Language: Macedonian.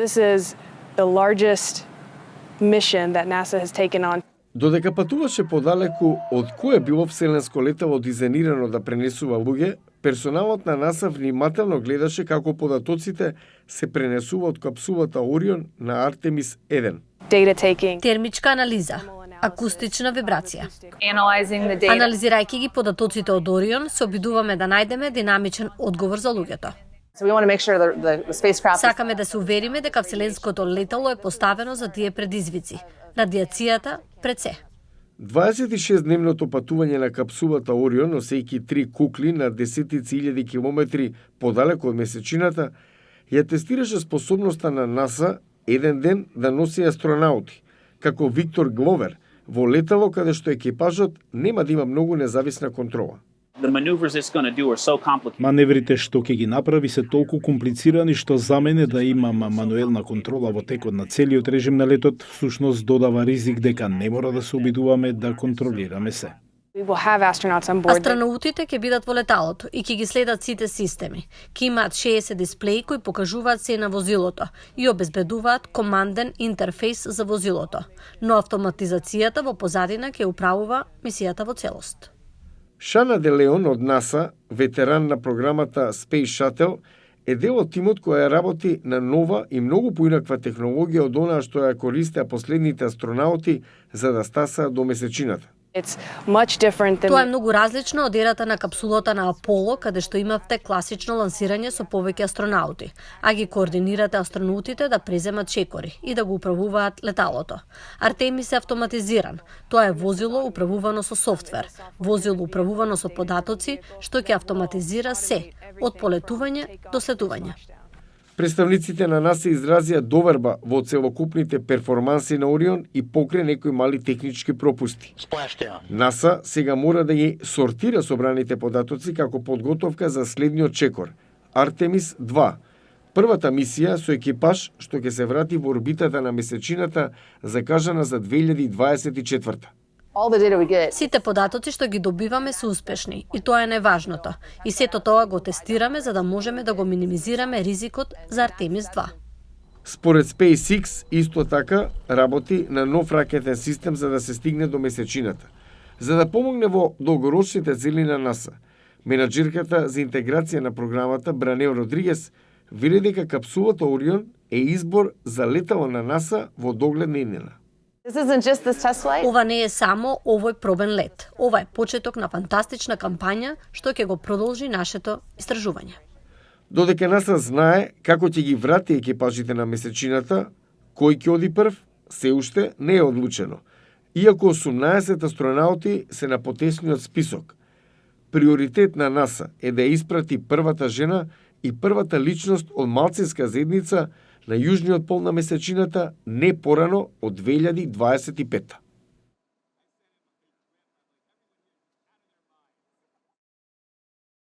This is the largest mission that NASA has taken on. Додека патуваше подалеку од кое било вселенско летало дизајнирано да пренесува луѓе, персоналот на НАСА внимателно гледаше како податоците се пренесува од капсулата Орион на Артемис 1. Data taking. Термичка анализа, акустична вибрација. Analyzing the data. Анализирајќи ги податоците од Орион, се обидуваме да најдеме динамичен одговор за луѓето. So we want to make sure the spacecraft is Сакаме да се увериме дека вселенското летало е поставено за тие предизвици. Радиацијата пред се. 26-дневното патување на капсулата Орион, носејќи 3 кукли на десетици илјади километри подалеку од месечината, ја тестираше способноста на НАСА еден ден да носи астронаути, како Виктор Гловер, во летало каде што екипажот нема да има многу независна контрола. The maneuvers it's going to do are so complicated. Маневрите што ќе ги направи се толку комплицирани што за мене да имам мануелна контрола во текот на целиот режим на летот всушност додава ризик дека не мора да се обидуваме да контролираме се. We will have astronauts on board. Астронаутите ќе бидат во леталото и ќе ги следат сите системи. Ќе имаат 60 дисплеи кои покажуваат се на возилото и обезбедуваат команден интерфејс за возилото, но автоматизацијата во позадина ќе управува мисијата во целост. Шана Де Леон од НАСА, ветеран на програмата Space Shuttle, е дел од тимот која работи на нова и многу поинаква технологија од онаа што ја користеа последните астронаути за да стасаат до месечината. It's much different than Тоа е многу различно од ерата на капсулата на Аполо, каде што имавте класично лансирање со повеќе астронаути, а ги координирате астронаутите да преземат чекори и да го управуваат леталото. Артемис е автоматизиран. Тоа е возило управувано со софтвер, возило управувано со податоци, што ќе автоматизира се, од полетување до слетување. Представниците на НАСА изразија доверба во целокупните перформанси на Орион и покрај некои мали технички пропусти. НАСА сега мора да ги сортира собраните податоци како подготовка за следниот чекор, Артемис 2, првата мисија со екипаж што ќе се врати во орбитата на месечината закажана за 2024. all the data we get. Сите податоци што ги добиваме се успешни и тоа е најважното. И сето тоа го тестираме за да можеме да го минимизираме ризикот за Артемис 2. Според SpaceX, исто така работи на нов ракетен систем за да се стигне до месечината. За да помогне во долгорочните цели на НАСА, менаџерката за интеграција на програмата Бранел Родригес вели дека капсулата Орион е избор за летало на НАСА во догледна иднина. This isn't just this test flight. Ова не е само овој пробен лет. Ова е почеток на фантастична кампања што ќе го продолжи нашето истражување. Додека НАСА знае како ќе ги врати екипажите на месечината, кој ќе оди прв, се уште не е одлучено. Иако 18 астронаути се на потесниот список. Приоритет на НАСА е да ја испрати првата жена и првата личност од малцинска заедница на јужниот пол на месечината не порано од 2025.